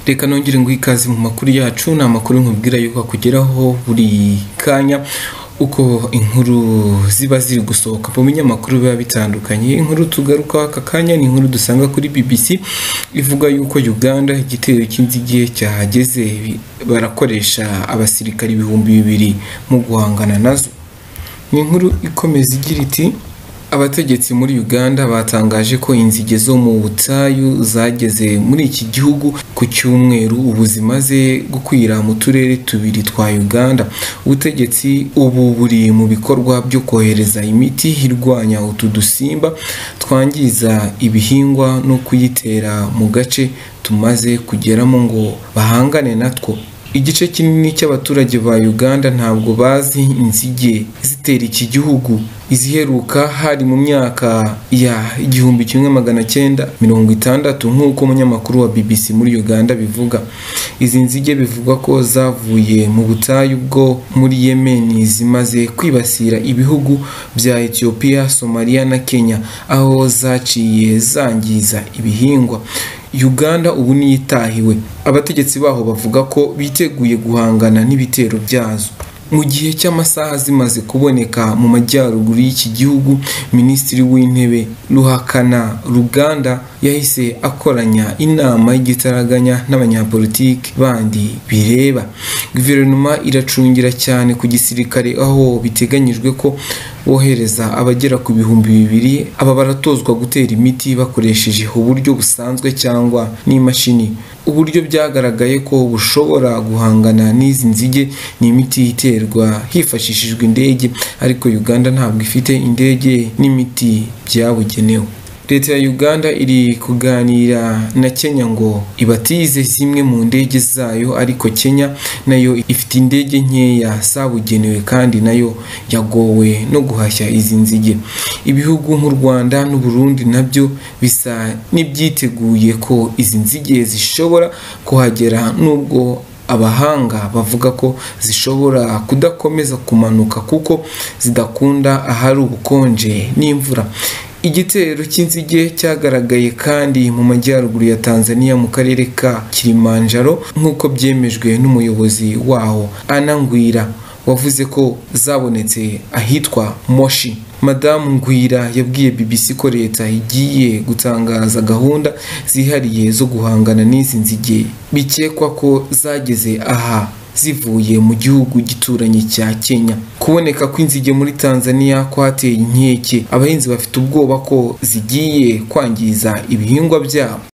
Reka nongere nguhe ikaze mu makuru yacu. Ni amakuru nkubwira yuko akugeraho buri kanya uko inkuru ziba ziri gusohoka mu binyamakuru biba bitandukanye. Inkuru tugaruka aka kanya ni inkuru dusanga kuri BBC ivuga yuko Uganda igitero cy'inzige cyahageze, barakoresha abasirikari 2000 mu guhangana nazo. Ni inkuru ikomeza igira iti: abategetsi muri Uganda batangaje ko inzige zo mu butayu zageze muri iki gihugu ku cyumweru, ubu zimaze gukwira mu turere 2 twa Uganda. Ubutegetsi ubu buri mu bikorwa byo kohereza imiti irwanya utu dusimba twangiza ibihingwa no kuyitera mu gace tumaze kugeramo ngo bahangane natwo. Igice kinini cy'abaturage ba Uganda ntabwo bazi inzige zitera iki gihugu. Iziheruka hari mu myaka ya 1960 nk'uko umunyamakuru wa BBC muri Uganda bivuga. Izi nzige bivugwa ko zavuye mu butayu bwo muri Yemen, zimaze kwibasira ibihugu bya Ethiopia, Somalia na Kenya, aho zaciye zangiza ibihingwa. Uganda ubu niyitahiwe. Abategetsi baho bavuga ko biteguye guhangana n'ibitero byazo. Mu gihe cy'amasaha zimaze kuboneka mu majyaruguru y'iki gihugu, Minisitiri w'Intebe Ruhakana Ruganda yahise akoranya inama y'igitaraganya n'abanyapolitiki bandi bireba. Guverinoma iracungira cyane ku gisirikare, aho biteganyijwe ko bohereza abagera ku 2000. Aba baratozwa gutera imiti bakoresheje uburyo busanzwe cyangwa n'imashini. Uburyo byagaragaye ko bushobora guhangana n'izi nzige ni imiti iterwa hifashishijwe indege, ariko Uganda ntabwo ifite indege n'imiti byabugenewe. Leta ya Uganda iri kuganira na Kenya ngo ibatize zimwe mu ndege zayo, ariko Kenya nayo ifite indege nkeya zabugenewe kandi nayo yagowe no guhashya izi nzige. Ibihugu nk'u Rwanda n'u Burundi nabyo bisa n'ibyiteguye ko izi nzige zishobora kuhagera, nubwo abahanga bavuga ko zishobora kudakomeza kumanuka kuko zidakunda ahari ubukonje n'imvura. Igitero cy'inzige cyagaragaye kandi mu majyaruguru ya Tanzania mu karere ka Kilimanjaro, nk'uko byemejwe n'umuyobozi waho Anna Ngwira, wavuze ko zabonetse ahitwa Moshi. Madamu Ngwira yabwiye BBC ko leta igiye gutangaza gahunda zihariye zo guhangana n'izi nzige bikekwa ko zageze aha zivuye mu gihugu gituranye cya Kenya. Kuboneka kw'inzige muri Tanzania kwateye inkeke. Abahinzi bafite ubwoba ko zigiye kwangiza ibihingwa byabo.